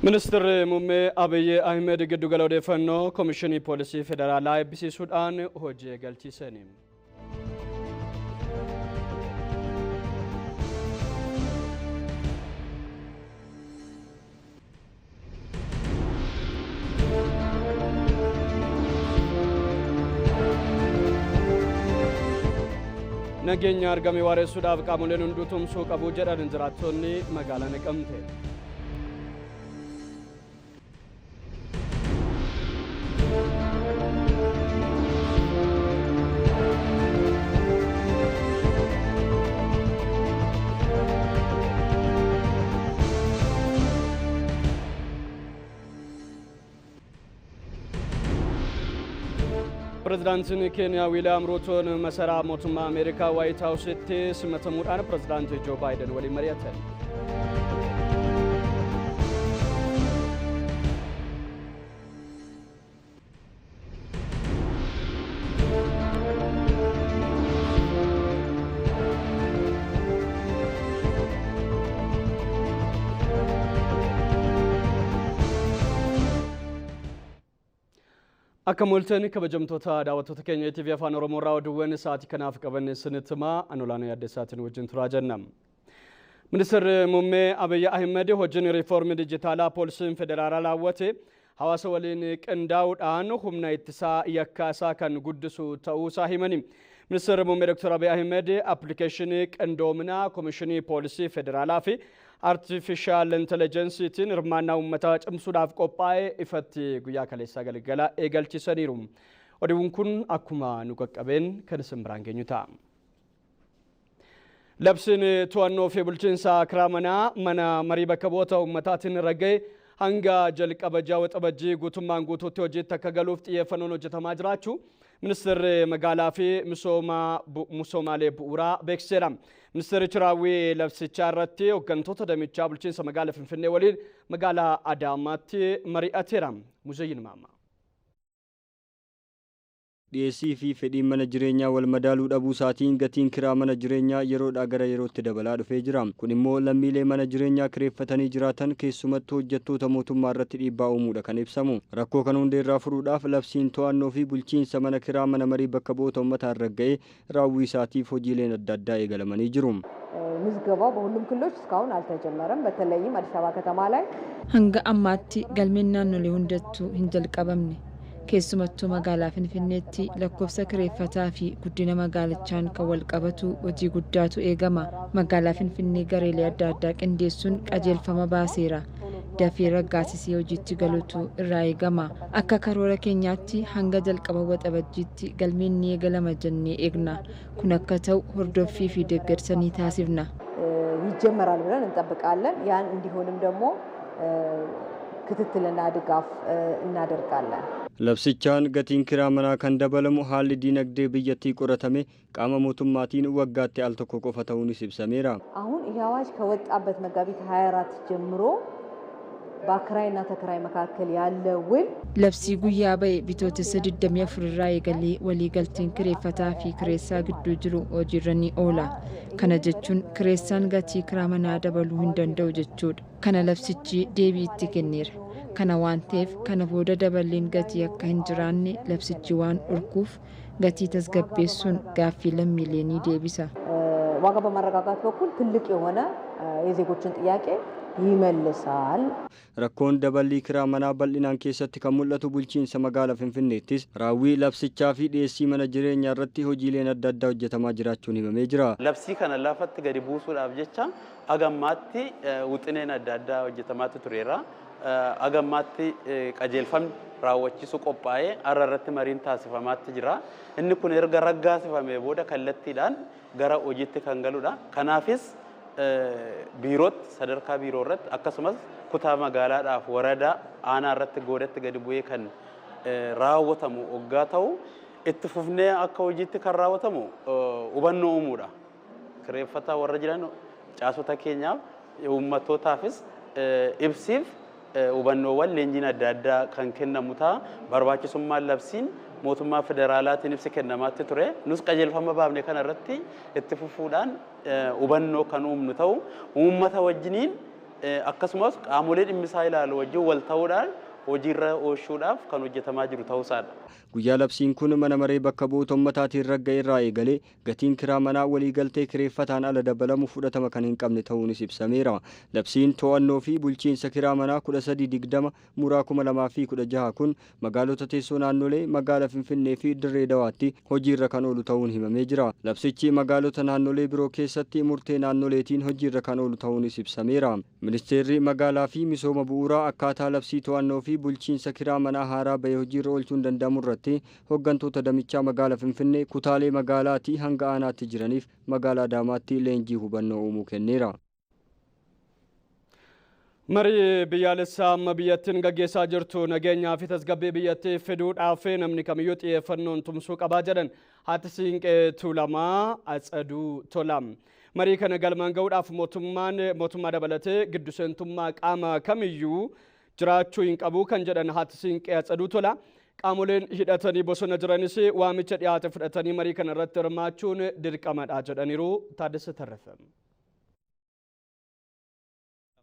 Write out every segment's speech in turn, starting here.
Ministeerri Muummee Abiyyi Ahmed giddugala odeeffannoo Komishinii Poolisii Federaalaa eebbisiisuudhaan hojii eegalchiisan. Nageenya argame waaressuudhaaf qaamoleen hunduu tumsuu qabu jedhan jiraattonni magaalaa Naqamtee. Pirezidaantiin Keeniyaa Wiiliyaam Ruutoon masaraa mootummaa Ameerikaa Waayit Haawusitti simatamuudhaan pirezidaantii Joo Baayiden waliin mari'atan. Akka mooltan kabajamtoota daawwattoota keenya ETV Afaan Oromoo irraa oduuwwan sa'aatii kanaaf qabanne isinitti himaa an olaanaa yaaddessaatiin wajjin turaa jenna. Ministeerri Muummee Abiyyi Ahimad hojiin riifoormii dijitaalaa poolisiin federaalaa raawwate hawaasa waliin qindaa'uudhaan humna ittisaa yakkaa isaa kan guddisu ta'uu isaa himani. Ministeerri Muummee Dr. Abiy Ahimad appilikeeshinii qindoominaa Komishinii Poolisii Federaalaa fi Artifishaal Intelejensiitiin hirmaannaa uummataa cimsuudhaaf qophaa'e ifatti guyyaa kaleessaa galgala eegalchisaniiru. Oduun kun akkuma nu qaqqabeen kan isin biraan geenyu ta'a. Labsiin to'annoo fi bulchiinsa kiraa manaa mana marii bakka bu'oota uummataatiin ragga'e hanga jalqaba ji'a Waxabajjii guutummaan guutuutti hojiitti akka galuuf xiyyeeffannoon hojjetamaa jiraachuu ministeerri magaalaa fi misoomaalee bu'uuraa beeksiseera. Ministeerichi raawwii labsichaa irratti hooggantoota damichaa bulchiinsa magaalaa Finfinnee waliin magaalaa Adaamaatti mari'ateera. Muzayyin Maammaa. Dhiyeessii fi fedhiin mana jireenyaa wal madaaluu dhabuu isaatiin gatiin kiraa mana jireenyaa yeroodhaa gara yerootti dabalaa dhufee jira. Kun immoo lammiilee mana jireenyaa kireeffatanii jiraatan keessumattuu hojjettoota mootummaa irratti dhiibbaa uumuudha kan ibsamu. Rakkoo kana hundeerraa furuudhaaf labsiin to'annoo fi bulchiinsa mana kiraa mana marii bakka bu'oota uummataan ragga'ee raawwii isaatiif hojiileen adda addaa eegalamanii jiru. ምዝገባው በሁሉም ክልሎች እስካሁን አልተጀመረም። በተለይም አዲስ አበባ ከተማ ላይ Hanga ammaatti galmeen naannolee hundattuu hin jalqabamne. Keessumattuu magaalaa Finfinneetti lakkoofsa kireeffataa fi guddina magaalichaan kan wal qabatu hojii guddaatu eegama. Magaalaa Finfinnee gareelee adda addaa qindeessuun qajeelfama baaseera. Dafee raggaasisee hojiitti galuutu irraa eegama. Akka karoora keenyaatti hanga jalqaba Waxabajjiitti galmeen ni eegalama jennee eegna. Kun akka ta'u hordoffii fi deeggarsa ni taasifna. ይጀመራል ብለን እንጠብቃለን። ያን እንዲሆንም ደግሞ ክትትልና ድጋፍ እናደርጋለን። Labsichaan gatiin kiraa manaa kan dabalamu haalli diinagdee biyyattii qoratame qaama mootummaatiin waggaatti al tokko qofa ta'uunis ibsameera. አሁን ይህ አዋጅ ከወጣበት መጋቢት 24 ጀምሮ በአከራይና ተከራይ መካከል ያለ ውል Labsii guyyaa ba'e Bitootessa 24 irraa eegalee waliigalteen kireeffataa fi kireessaa gidduu jiru hojiirra ni oola. Kana jechuun kireessaan gatii kiraa manaa dabaluu hin danda'u jechuudha. Kana labsichi deebii itti kenneera. Kana waan ta'eef kana booda daballeen gatii akka hin jiraanne labsichi waan dhorkuuf gatii tasgabbeessuun gaaffii lammiilee ni deebisa. ዋጋ በማረጋጋት በኩል ትልቅ የሆነ የዜጎችን ጥያቄ ይመልሳል። Rakkoon daballii kiraa manaa bal'inaan keessatti kan mul'atu bulchiinsa magaalaa Finfinneettis raawwii labsichaa fi dhiyeessii mana jireenyaa irratti hojiileen adda addaa hojjetamaa jiraachuun himamee jira. Labsii kana lafatti gadi buusuudhaaf jecha hagammaatti wixineen adda addaa hojjetamaatti tureera. Hagammaatti qajeelfamni raawwachiisu qophaa'ee har'a irratti mariin taasifamaatti jira. Inni kun erga raggaasifamee booda kallattiidhaan gara hojiitti kan galudha. Kanaafis biirootti sadarkaa biiroo irratti akkasumas kutaa magaalaadhaaf waradaa aanaa irratti goodatti gadi bu'ee kan raawwatamu hoggaa ta'u itti fufnee akka hojiitti kan raawwatamu hubannoo uumuudha. Kireeffataa warra jiran caasota keenyaaf uummattootaafis ibsiif hubannoowwan leenjiin adda addaa kan kennamu ta'a. Barbaachisummaan labsiin mootummaa federaalaatiin ibsi kennamaatti ture. Nus qajeelfama baafne kana irratti itti fufuudhaan hubannoo kan uumnu ta'u uummata wajjiniin akkasumas qaamolee dhimmisaa ilaalu wajjin wal ta'uudhaan hojiirra oolchuudhaaf kan hojjetamaa jiru ta'uusaadha. Guyyaa labsiin kun mana maree bakka bu'oota ummataatiin ragga'e irraa eegalee gatiin kiraa manaa waliigaltee kireeffataan ala dabalamu fudhatama kan hin qabne ta'uunis ibsameera. Labsiin to'annoo fi bulchiinsa kiraa manaa 1320 muraa 2016 kun magaalota teessoo naannolee magaalaa Finfinnee fi Dirree Dawaatti hojiirra kan oolu ta'uun himamee jira. Labsichi magaalota naannolee biroo keessatti murtee naannoleetiin hojiirra kan oolu ta'uunis ibsameera. Ministeerri magaalaa fi misooma bu'uuraa akkaataa labsii to'annoo fi bulchiinsa kiraa manaa haaraa bahee hojiirra oolchuun danda'amu irratti hooggantoota damichaa magaalaa Finfinnee kutaalee magaalaatii hanga aanaatti jiraniif magaalaa Adaamaatti leenjii hubannoo uumuu kenneera. Marii biyyaalessaa amma biyyattiin gaggeessaa jirtu nageenyaa fi tasgabbii biyyattii fiduudhaaf namni kamiyyuu xiyyeeffannoon tumsuu qabaa jedhan haati siinqee Tuulamaa Atsaduu Tola. Marii kana galmaan gahuudhaaf mootummaan mootummaa dabalatee giddu seentummaa qaama kamiyyuu jiraachuu hin qabu kan jedhan haati siinqee Atsaduu Tola. Qaamoleen hidhatanii bosona jiranis waamicha dhiyaate fudhatanii marii kana irratti hirmaachuun dirqamadha jedhaniiru. Taaddasa Tarrafa.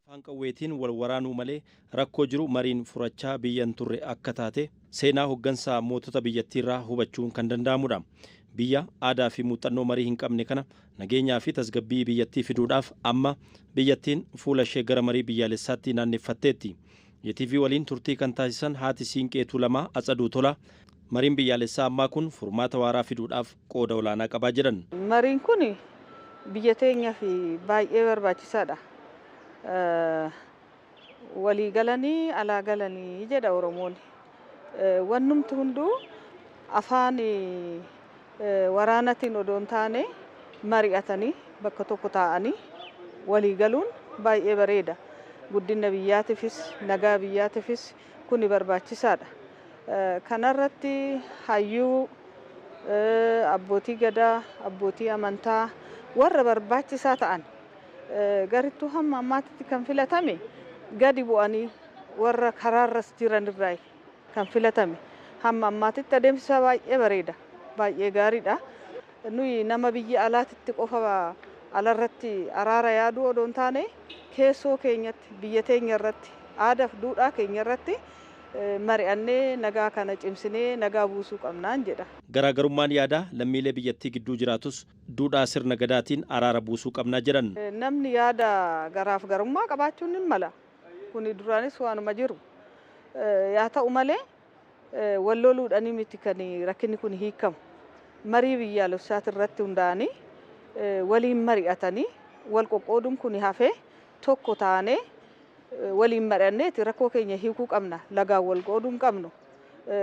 Afaan qawweetiin wal waraanuu malee rakkoo jiru mariin furachaa biyyan turre akka taate seenaa hooggansa mootota biyyattiirraa hubachuun kan danda'amudha. Biyya aadaa fi muuxannoo marii hin qabne kana nageenyaa fi tasgabbii biyyattii fiduudhaaf amma biyyattiin fuula ishee gara marii biyyaalessaatti naanneeffatteetti. ETV waliin turtii kan taasisan haati siinqee Tuulamaa Atsaduu Tola mariin biyyaalessaa ammaa kun furmaata waaraa fiduudhaaf qooda olaanaa qabaa jedhan. Mariin kun biyya teenyaaf baay'ee barbaachisaadha. Walii galanii alaa galanii jedha Oromoon. Wannumti hunduu afaan waraanatiin odoo hin taane mari'atanii bakka tokko taa'anii walii galuun baay'ee bareeda. Guddina biyyaatiifis nagaa biyyaatiifis kuni barbaachisaadha. Kanarratti hayyuu, abbootii gadaa, abbootii amantaa warra barbaachisaa ta'an garittuu hamma ammaatti kan filatame gadi bu'anii warra karaarras jiran irraa kan filatame hamma ammaatitti adeemsi isaa baay'ee bareeda, baay'ee gaariidha. Nuyi nama biyya alaatitti qofa alarratti araara yaaduu odoo hin taane keessoo keenyatti, biyya teenya irratti, aadaaf duudhaa keenya irratti mari'annee nagaa kana cimsinee nagaa buusuu qabnaan jedha. Garaagarummaan yaadaa lammiilee biyyattii gidduu jiraatus duudhaa sirna gadaatiin araara buusuu qabnaa jedhan. Namni yaada garaaf garummaa qabaachuun ni mala. Kuni duraanis waanuma jiru. Yaa ta'u malee wal loluudhaan miti kan rakkinni kun hiikamu. Marii biyyaalessaati irratti hundaa'anii waliin mari'atanii wal qoqqooduun kun hafee tokko taanee waliin mari'anneeti rakkoo keenya hiikuu qabna. Lagaan wal qooduu hin qabnu,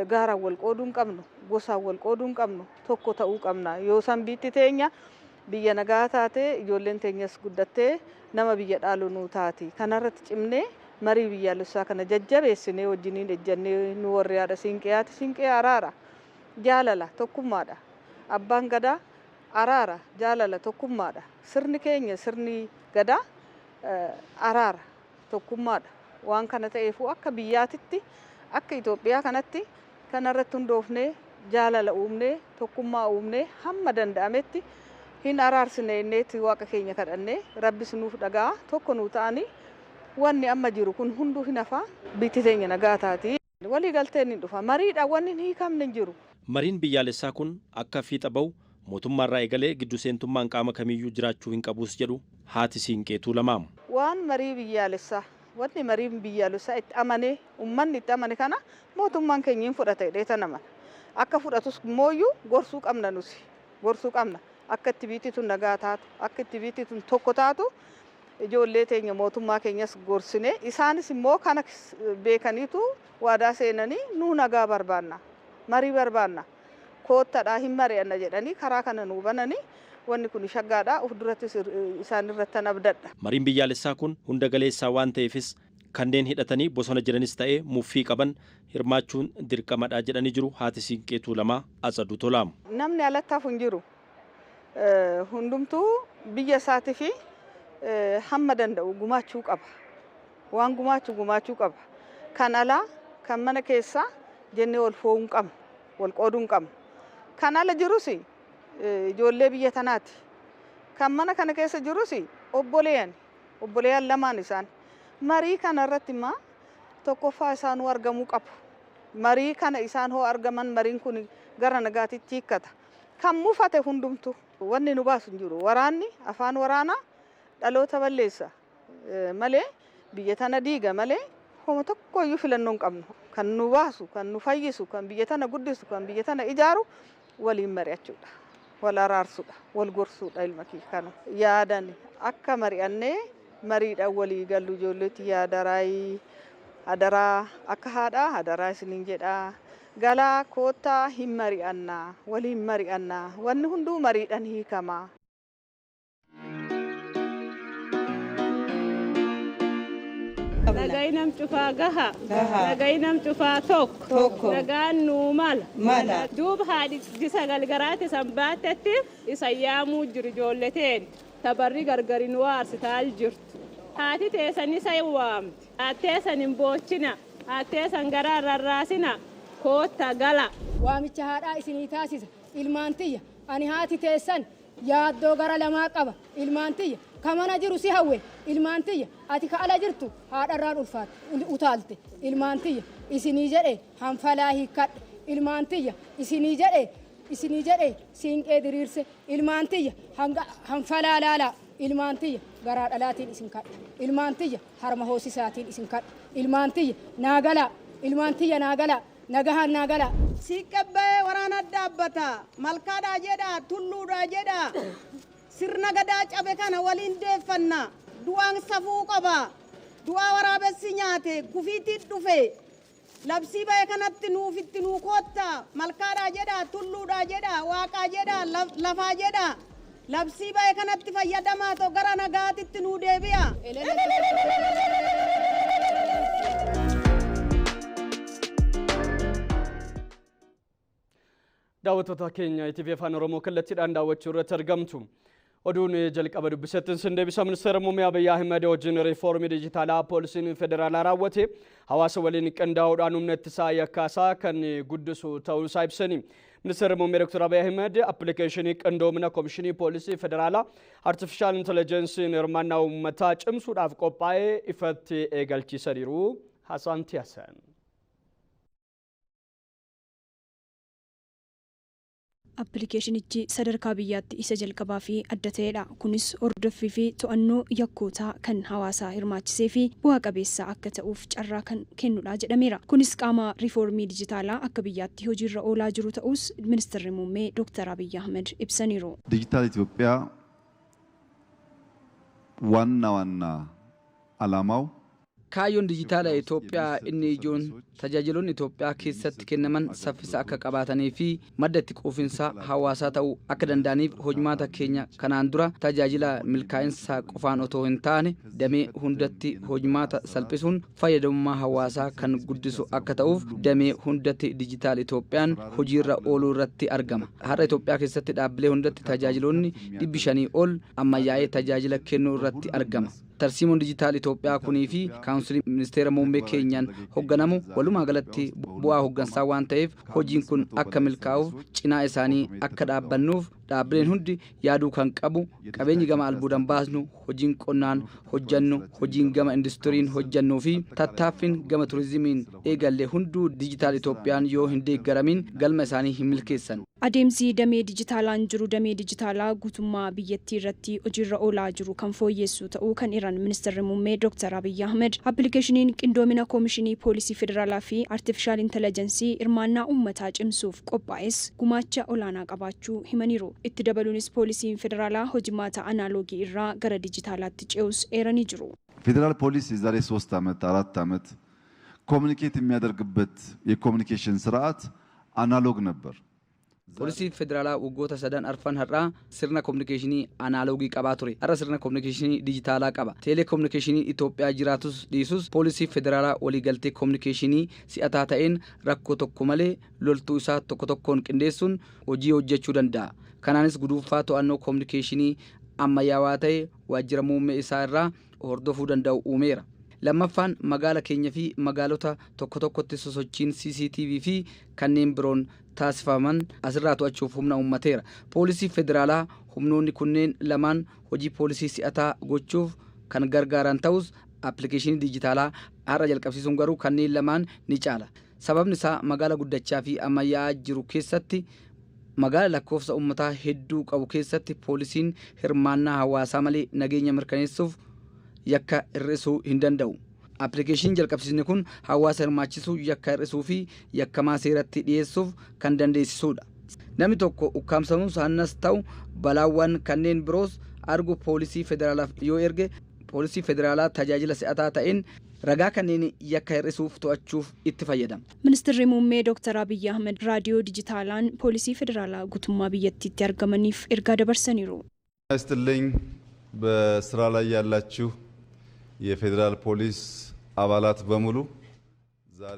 gaaraan wal qooduu hin qabnu, gosaan wal qooduu hin qabnu, tokko ta'uu qabna. Yoo san biitti teenya biyya nagaa taate, ijoolleen teenyas guddattee nama biyya dhaalu nuu taati. Kanarratti cimnee marii biyyaalessaa kana jajjabeessinee wajjiniin ejjannee nu warri haadha siinqeeyaati. Siinqee araara, jaalala, tokkummaadha. Abbaan gadaa araara, jaalala, tokkummaadha. Sirni keenya sirni gadaa araara, tokkummaadha. Waan kana ta'eefuu akka biyyaatitti, akka Itoophiyaa kanatti kanarratti hundoofnee jaalala uumnee tokkummaa uumnee hamma danda'ametti hin araarsine inneetti waaqa keenya kadhannee rabbis nuuf dhagaa tokko nuu ta'anii wanni amma jiru kun hunduu hin hafaa, biyyi teenya nagaa taati. Walii galteen hin dhufa. Mariidhaan wanni hin hiikamne hin jiru. Mariin biyyaalessaa kun akka fiixa bahu mootummaarraa eegalee giddu seentummaan qaama kamiyyuu jiraachuu hin qabus jedhu haati siinqee Tuulamaa. Waan marii biyyaalessaa, wanni mariin biyyaalessaa itti amanee uummanni itti amane kana mootummaan keenya hin fudhata jedhee tan amana. Akka fudhatus mooyyuu gorsuu qabna nuti. Gorsuu qabna. Akka itti biitti tun nagaa taatu, akka itti biitti tun tokko taatu ijoollee teenya mootummaa keenyas gorsine, isaanis immoo kana beekaniitu waadaa seenanii nuu nagaa barbaanna, marii barbaanna, koottadhaa hin mari'anna jedhanii karaa kana nuu bananii wanni kun shaggaadha, of durattis isaan irratti abdadha. Mariin biyyaalessaa kun hunda galeessaa waan ta'eefis kanneen hidhatanii bosona jiranis ta'ee muffii qaban hirmaachuun dirqamadha jedhanii jiru haati siinqee Tuulamaa Atsaduu Tolaa. Namni alatti hafu hin jiru. Hundumtuu biyya isaatii fi hamma danda'u gumaachuu qaba. Waan gumaachuu gumaachuu qaba. Kan alaa, kan mana keessaa jennee wal fo'uu hin qabnu, wal qooduu hin qabnu. Kan ala jirus ijoollee biyya tanaati. Kan mana kana keessa jirus obboleeyyan, obboleeyyan lamaan isaan. Marii kana irratti immoo tokkoffaa isaanuu argamuu qabu. Marii kana isaan hoo argaman mariin kun gara nagaatitti hiikkata. Kan mufate hundumtu wanni nu baasu hin jiru. Waraanni afaan waraanaa dhaloota balleessa malee, biyya tana diiga malee, homa tokkoyyuu filannoo hin qabnu. Kan nu baasu, kan nu fayyisu, kan biyya tana guddisu, kan biyya tana ijaaru waliin mari'achuudha. Wal araarsuudha, wal gorsuudha ilma kiyya kana. Yaadan akka mari'annee mariidhaan walii gallu ijoolleetti yaadaraayii hadaraa akka haadhaa hadaraa isiniin jedhaa. Galaa koottaa, hin mari'annaa, waliin mari'annaa, wanni hunduu mariidhaan hiikamaa. Nagai nam cufaa gaha. Nagai nam cufaa tokko. Nagaan nuu mala. Mala. Duuba haadhi sagal garaatti isan baattetti isa yaamuu jiru ijoolleteen tabarri gargari nu aarsitaa jirtu. Haati teessan isa waamti. Haatteessan hin boochina. Haatteessan garaa rarraasina. Kootta gala. Waamicha haadhaa isinii taasisa. Ilmaan tiyya, ani haati teessan yaaddoo gara lamaa qaba. Ilmaan tiyya, ka mana jiru si hawwe. Ilmaan tiyya, ati ka ala jirtu haadharraan ulfaatte utaalte. Ilmaan tiyya, isinii jedhe hanfalaa hiikkadhe. Ilmaan tiyya, isinii jedhe siinqee diriirse. Ilmaan tiyya, hanga hanfalaa laalaa. Ilmaan tiyya, garaa dhalaatiin isin kadha. Ilmaan tiyya, harma hoosisaatiin isin kadha. Ilmaan tiyya, naa galaa. Ilmaan tiyya, naa galaa. Nagahaan naa galaa. Siiqqabbee waraana dhaabbata. Malkaadhaa jedha, tulluudhaa jedha. Sirna gadaa cabe kana waliin deeffanna. Du'aan safuu qaba. Du'aa waraabessi nyaate kufiitiin dhufe. Labsii ba'e kanatti nuufitti nuu kootta. Malkaadhaa jedha, tulluudhaa jedha, waaqaa jedha, lafaa jedha. Labsii ba'e kanatti fayyadamaa ta'u gara nagaatitti nuu deebi'a. Daawwattoota keenya ETV Afaan Oromoo kallattiidhaan daawwachuu irratti argamtu. Oduun jalqaba dubbisetti sin deebisa. Ministeera Muummee Abiyyi Ahmed hojiin riifoormii dijitaalaa poolisiin federaalaa raawwate hawaasa waliin qindaa'uudhaan humna ittisaa yakkaasaa kan guddisu ta'uu isaa ibsani. Ministeerri Muummee Dr. Abiyyi Ahmed appilikeeshinii qindoomina Komishinii Poolisii Federaalaa artifishaal intellijensiin hirmaannaa uummataa cimsuudhaaf qophaa'ee ifatti eegalchiisaniiru. Hasaan Tiyaasan. Appilikeeshinichi sadarkaa biyyaatti isa jalqabaa fi adda ta'edha. Kunis hordoffii fi to'annoo yakkootaa kan hawaasaa hirmaachisee fi bu'aa qabeessa akka ta'uuf carraa kan kennudha jedhameera. Kunis qaama riifoormii dijitaalaa akka biyyaatti hojiirra oolaa jiru ta'us Ministeerri Muummee Dr. Abiyyi Ahmed ibsaniiru. ዲጂታል ኢትዮጵያ ዋና ዋና ዓላማው Kaayyoon dijitaala Itoophiyaa inni ijoon tajaajiloonni Itoophiyaa keessatti kennaman saffisa akka qabaatanii fi madda itti quufinsa hawaasaa ta'uu akka danda'aniif. Hojmaata keenya kanaan dura tajaajila milkaa'insa qofaan otoo hin taane damee hundatti hojmaata salphisuun fayyadamummaa hawaasaa kan guddisu akka ta'uuf damee hundatti dijitaal Itoophiyaan hojiirra ooluu irratti argama. Har'a Itoophiyaa keessatti dhaabbilee hundatti tajaajiloonni 500 ol ammayyaa'ee tajaajila kennuu irratti argama. Tarsiimoon dijitaal Itoophiyaa kunii fi kaawunsilii ministeera muummee keenyaan hoogganamu walumaa galatti bu'aa hooggansaa waan ta'eef, hojiin kun akka milkaa'uuf cinaa isaanii akka dhaabbannuuf dhaabbileen hundi yaaduu kan qabu, qabeenyi gama albuudaan baasnu, hojiin qonnaan hojjannu, hojiin gama industiriin hojjannuu fi tattaaffiin gama turizimiin eegalle hunduu dijitaal Itoophiyaan yoo hin deeggaramin galma isaanii hin milkeessan. Adeemsi damee dijitaalaan jiru damee dijitaalaa guutummaa biyyattii irratti hojiirra oolaa jiru kan fooyyessu ta'uu kan ibsan Ministeerri Muummee Dr. Abiyyi Ahmed, appilikeeshiniin qindoomina Koomishinii Poolisii Federaalaa fi Artifishaal Intelligensii hirmaannaa uummataa cimsuuf qophaa'es gumaacha olaanaa qabaachuu himaniiru. Itti dabaluunis poolisiin federaalaa hojimaata anaaloogii irraa gara dijitaalaatti ce'us eeranii jiru. ፌዴራል ፖሊስ የዛሬ 3 ዓመት 4 ዓመት ኮሚኒኬት የሚያደርግበት የኮሚኒኬሽን ስርዓት አናሎግ ነበር። Poolisiin federaalaa waggoota sadan arfan har'aa sirna kominikeeshinii anaaloogii qabaa ture. Har'a sirna kominikeeshinii dijitaalaa qaba. Teeleekominikeeshinii Itoophiyaa jiraatus dhiisus poolisii federaalaa waliigaltee kominikeeshinii si'ataa ta'een rakkoo tokko malee loltuu isaa tokko tokkoon qindeessuun hojii hojjechuu danda'a. Kanaanis guduunfaa to'annoo kominikeeshinii ammayyaawaa ta'e waajjira muummee isaa irraa hordofuu danda'u uumeera. Lammaffaan, magaala keenya fi magaalota tokko tokkotti sosochiin CCTV fi kanneen biroon taasifaman asirraa to'achuuf humna uummateera. Poolisii federaalaa humnoonni kunneen lamaan hojii poolisii si'ataa gochuuf kan gargaaran ta'us Appilikeeshinii dijitaalaa har'a jalqabsiisuun garuu kanneen lamaan ni caala. Sababni isaa magaala guddachaa fi ammayyaa'aa jiru keessatti, magaala lakkoofsa uummataa hedduu qabu keessatti, poolisiin hirmaannaa hawaasaa malee nageenya mirkaneessuuf, yakka hir'isuu hin danda'u. Appilikeeshiniin jalqabsiisne kun hawaasa hirmaachisuu, yakka hir'isuu fi yakkamaa seeratti dhiyeessuuf kan dandeessisudha. Namni tokko ukkaamsamuus, hannas ta'u balaawwan kanneen biroos argu poolisii federaalaaf yoo erge, poolisii federaalaa tajaajila si'ataa ta'een ragaa kanneen yakka hir'isuuf, to'achuuf itti fayyadama. Ministeerri Muummee Dr. Abiyyi Ahmed raadiyoo dijitaalaan poolisii federaalaa guutummaa biyyattiitti argamaniif ergaa dabarsaniiru. ይስጥልኝ። በስራ ላይ ያላችሁ የፌዴራል ፖሊስ አባላት በሙሉ፣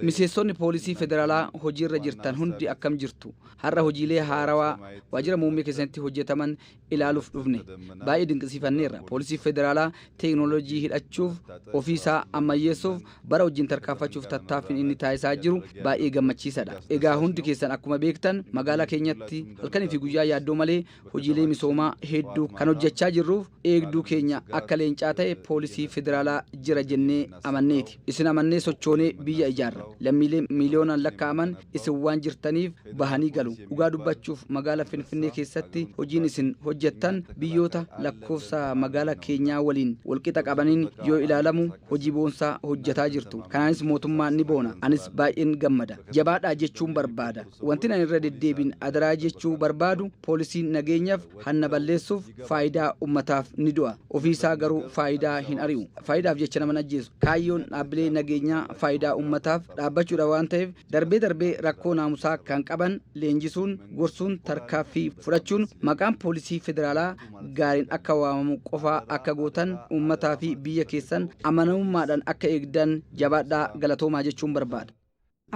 Miseensonni poolisii federaalaa hojiirra jirtan hundi, akkam jirtu? Har'a hojiilee haarawaa waajjira muummee keessatti hojjetaman ilaaluuf dhufne. Baay'ee dinqisiifanneerra. Poolisii federaalaa teeknooloojii hidhachuuf, ofiisaa ammayyeessuuf, bara wajjin tarkaanfachuuf tattaaffiin inni taasisaa jiru baay'ee gammachiisadha. Egaa hundi keessan akkuma beektan, magaalaa keenyatti halkanii fi guyyaa yaaddoo malee hojiilee misoomaa hedduu kan hojjechaa jirruuf eegduu keenya akka leencaa ta'e poolisii federaalaa jira jennee amanneeti. Isin amannee sochoonee biyya ijaarra. Lammiilee miiliyoonaan lakkaa'aman isin waan jirtaniif bahanii galu. Dhugaa dubbachuuf, magaala Finfinnee keessatti hojiin isin hojjettan biyyoota lakkoofsa magaala keenyaa waliin walqixa qabaniin yoo ilaalamu hojii boonsaa hojjetaa jirtu. Kanaanis mootummaan ni boona. Anis baay'een gammada. Jabaadhaa jechuun barbaada. Wanti ani irra deddeebiin adaraa jechuu barbaadu, poolisiin nageenyaaf, hanna balleessuuf, faayidaa ummataaf ni du'a. Ofiisaa garuu faayidaa hin ari'u. Faayidaaf jecha nama ajjeesu. Kaayyoon dhaabbilee nageenyaa faayidaa ummataaf dhaabbachuudha waan ta'eef, darbee darbee rakkoo naamusaa kan qaban leenjisuun, gorsuun, tarkaaffii fudhachuun maqaan poolisii federaalaa gaariin akka waamamu qofaa akka gootan, uummataa fi biyya keessan amanamummaadhaan akka eegdan, jabaadhaa, galatoomaa jechuun barbaada.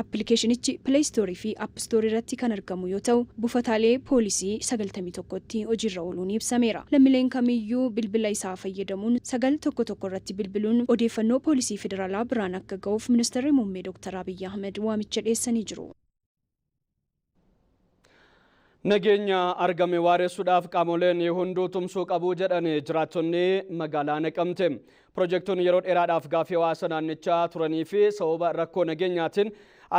Appilikeeshinichi Play Store fi App Store irratti kan argamu yoo ta'u, buufataalee poolisii 91tti hojiirra ooluun ibsameera. Lammiileen kamiyyuu bilbila isaa fayyadamuun 911 irratti bilbiluun odeeffannoo poolisii federaalaa biraan akka ga'uuf Ministeerri Muummee Dr. Abiyyi Ahmed waamicha dhiyeessanii jiru. Nageenya argame waaressuudhaaf qaamoleen hunduu tumsuu qabu jedhan jiraattonni magaalaa Naqamte. Pirojektoonni yeroo dheeraadhaaf gaaffii hawaasa naannichaa turanii fi sababa rakkoo nageenyaatiin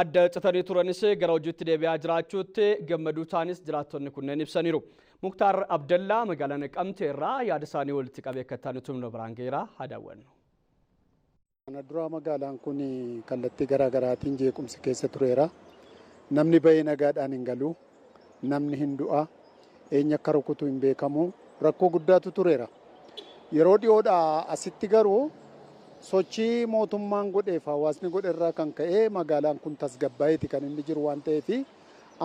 adda citanii turanis gara hojiitti deebi'aa jiraachuutti gammaduu isaanis jiraattonni kunneen ibsaniiru. Muktaar Abdallaa magaalaa Naqamte irraa yaada isaanii walitti qabee akka itti aanutti biraan geeraa haa daawwannu. Kana dura magaalaan kun kallattii garaa garaatiin jeequmsi keessa tureera. Namni bahee nagaadhaan hin galu. Namni hin du'a. Eenyu akka rukutu hin beekamu. Rakkoo guddaatu tureera. Yeroo dhiyoodhaa asitti garuu sochii mootummaan godheef hawaasni godhe irraa kan ka'e magaalaan kun tasgabbaa'eeti kan inni jiru waan ta'eef,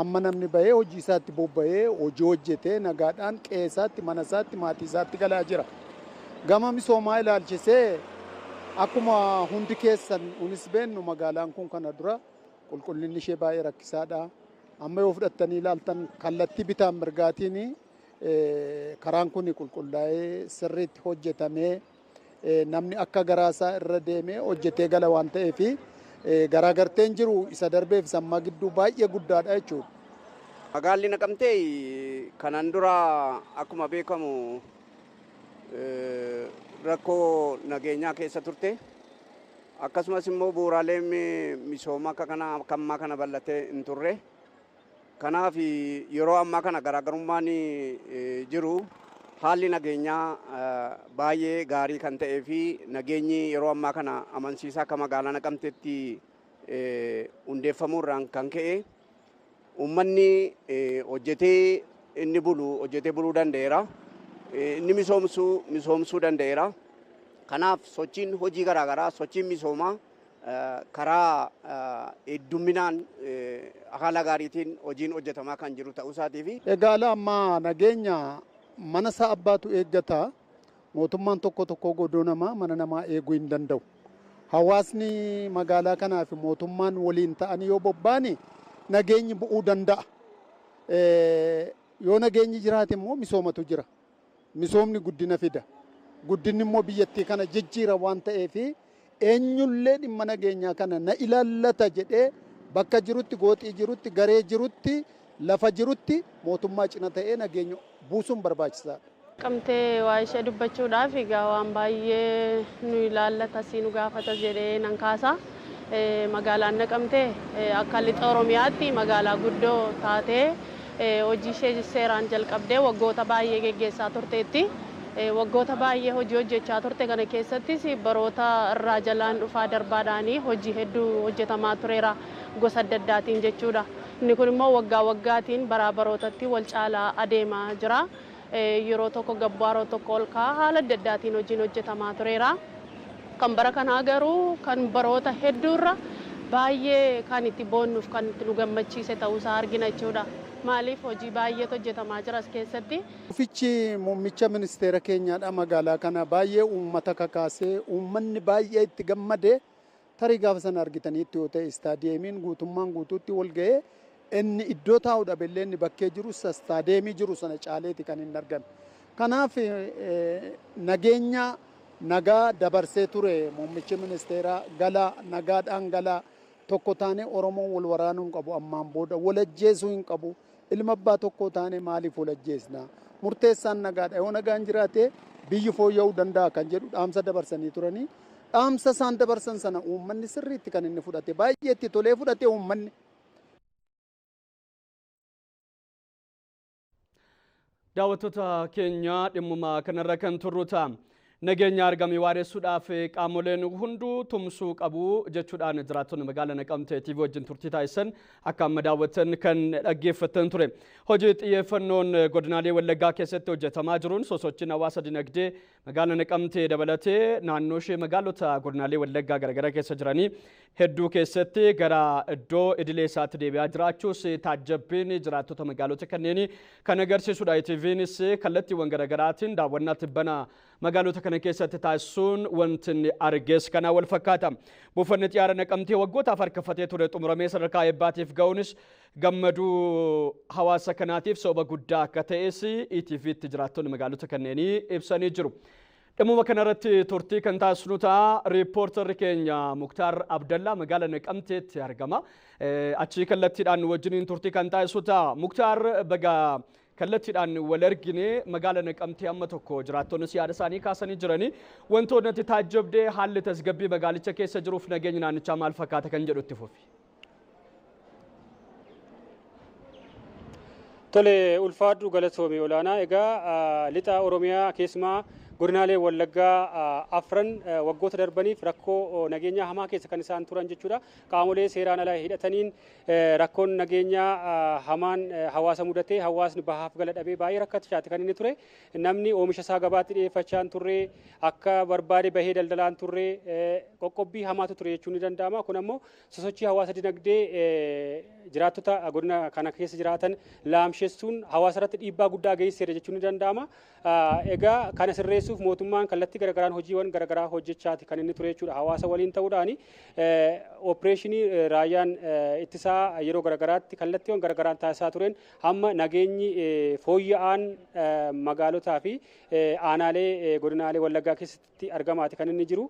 amma namni bahee hojii isaatti bobba'ee, hojii hojjetee, nagaadhaan qe'ee isaatti, mana isaatti, maatii isaatti galaa jira. Gama misoomaa ilaalchisee, akkuma hundi keessan unis beennu, magaalaan kun kana dura qulqullinni ishee baay'ee rakkisaadha. Amma yoo fudhattanii ilaaltan, kallattii bitaan mirgaatiin karaan kun qulqullaa'ee, sirriitti hojjetamee, namni akka garaasaa irra deemee hojjetee gala waan ta'eef, garaagarteen jiru isa darbeef isa ammaa gidduu baay'ee guddaadha jechuudha. Magaalli Naqamtee kanaan dura akkuma beekamu rakkoo nageenyaa keessa turte. Akkasumas immoo bu'uuraaleen misoomaa akka kana akka ammaa kana bal'atee hin turre. Kanaaf yeroo ammaa kana garaagarummaan jiru haalli nageenyaa baay'ee gaarii kan ta'ee fi nageenyi yeroo ammaa kana amansiisaa akka magaalaa Naqamteetti hundeeffamuu irraan kan ka'e uummanni hojjetee inni bulu hojjetee buluu danda'eera. Inni misoomsuu misoomsuu danda'eera. Kanaaf sochiin hojii garaagaraa, sochiin misoomaa karaa heddumminaan haala gaariitiin hojiin hojjetamaa kan jiru ta'uu isaatii fi. Egaa ammaa nageenya mana isaa abbaatu eeggata. Mootummaan tokko tokko godoo namaa mana namaa eeguu hin danda'u. Hawaasni magaalaa kanaa fi mootummaan waliin ta'anii yoo bobba'ani nageenyi bu'uu danda'a. Yoo nageenyi jiraate immoo misoomatu jira. Misoomni guddina fida. Guddinni immoo biyyattii kana jijjiira waan ta'eef, eenyullee dhimma nageenyaa kana na ilaallata jedhee bakka jirutti, gooxii jirutti, garee jirutti, lafa jirutti mootummaa cina ta'ee nageenya buusuun barbaachisaadha. Naqamtee waa ishee dubbachuudhaaf egaa waan baay'ee nu ilaallata si nu gaafata jedhee nan kaasa. Magaalaan Naqamtee akka lixa Oromiyaatti magaalaa guddoo taatee hojii ishee seeraan jalqabdee waggoota baay'ee geggeessaa turteetti. Waggoota baay'ee hojii hojjechaa turte kana keessattis baroota irraa jalaan dhufaa darbaadhaanii hojii hedduu hojjetamaa tureera gosa adda addaatiin jechuudha. Inni kun immoo waggaa waggaatiin baraa barootatti wal caalaa adeemaa jira. Yeroo tokko gabbaa yeroo tokko ol ka'aa haala adda addaatiin hojiin hojjetamaa tureera. Kan bara kanaa garuu kan baroota hedduurra baay'ee kan itti boonnuuf kan itti nu gammachiise ta'uusaa argina jechuudha. Maaliif hojii baay'eetu hojjetamaa jira as keessatti. Dhufichi muummicha ministeera keenyaadha magaalaa kana baay'ee uummata kakaasee uummanni baay'ee itti gammade tarii gaafa sana argitaniitti yoo ta'e istaadiyeemiin guutummaan guutuutti wal ga'ee inni iddoo taa'u dhabe illee inni bakkee jiru istaadiyeemii jiru sana caaleeti kan hin argame. Kanaaf nageenya nagaa dabarsee ture muummichi ministeeraa galaa nagaadhaan galaa tokko taane Oromoon wal waraanuu hin qabu ammaan booda wal ajjeesuu hin qabu ilma abbaa tokko taane maaliif wal ajjeesna murteessaan nagaadha yoo nagaan jiraate biyyi fooyya'uu danda'a kan jedhu dhaamsa dabarsanii turanii dhaamsa isaan dabarsan sana uummanni sirriitti kan inni fudhate baay'ee itti tolee fudhate uummanni. Daawwattoota keenya dhimmuma kanarra kan turru ta'a. Nageenya argame waaressuudhaaf qaamoleen hunduu tumsuu qabu jechuudhaan jiraattonni magaalaa Naqamtee TV wajjin turtii taasisan akka amma daawwattan kan dhaggeeffattan ture. Hojii xiyyeeffannoon godinaalee Wallaggaa keessatti hojjetamaa jiruun sosochiin hawaasa dinagdee magaalaa Naqamtee dabalatee naannoo ishee magaalota godinaalee Wallaggaa garaagaraa keessa jiranii hedduu keessatti gara iddoo idilee isaatti deebi'aa jiraachuus taajjabbiin jiraattota magaalota kanneenii kan agarsiisudha. ETVnis kallattiiwwan garaagaraatiin daawwannaa tibbana magaalota kana keessatti taasisuun wanti inni arges kanaan wal fakkaata. Buufanni xiyyaara Naqamtee waggootaaf harkifatee ture xumuramee sadarkaa eebbaatiif ga'uunis gammaduu hawaasa kanaatiif sababa guddaa akka ta'es ETVtti jiraattonni magaalota kanneenii ibsanii jiru. Dhimmuma kanarratti turtii kan taasisnu ta'a. Riippoortarri keenya Muktaar Abdallaa magaalaa Naqamteetti argama. Achii kallattiidhaan wajjiniin turtii kan taasisu ta'a. Muktaar, baga kallattiidhaan wal argine. Magaalaa Naqamtee amma tokko jiraattonnis yaada isaanii kaasanii jiranii wantoonni ati taajjabdee haalli tasgabbii magaalicha keessa jiruuf nageenyi naannichaa maal fakkaata kan jedhu itti fufi. Tole, ulfaadhu, galatoomii olaanaa. Egaa lixa Oromiyaa keessumaa godinaalee Wallaggaa afran waggoota darbaniif rakkoo nageenyaa hamaa keessa kan isaan turan jechuudha. Qaamolee seeraan alaa hidhataniin rakkoon nageenyaa hamaan hawaasa mudatee hawaasni bahaaf gala dhabee baay'ee rakkachaati kan inni ture. Namni oomisha isaa gabaatti dhiyeeffachaa hin turre, akka barbaade bahee daldalaan hin turre, qoqqobbii hamaatu ture jechuun ni danda'ama. Kun ammoo sosochii hawaasa dinagdee jiraattota godina kana keessa jiraatan laamshessuun hawaasa irratti dhiibbaa guddaa geessiseera jechuun ni danda'ama. Egaa kana sirreessuuf mootummaan kallattii garaagaraan hojiiwwan garaagaraa hojjechaati kan inni ture jechuudha. Hawaasa waliin ta'uudhaan opereeshinii raayyaan ittisaa yeroo garaagaraatti kallattiiwwan garaagaraan taasisaa tureen hamma nageenyi fooyya'aan magaalotaa fi aanaalee godinaalee Wallaggaa keessatti argamaati kan inni jiru.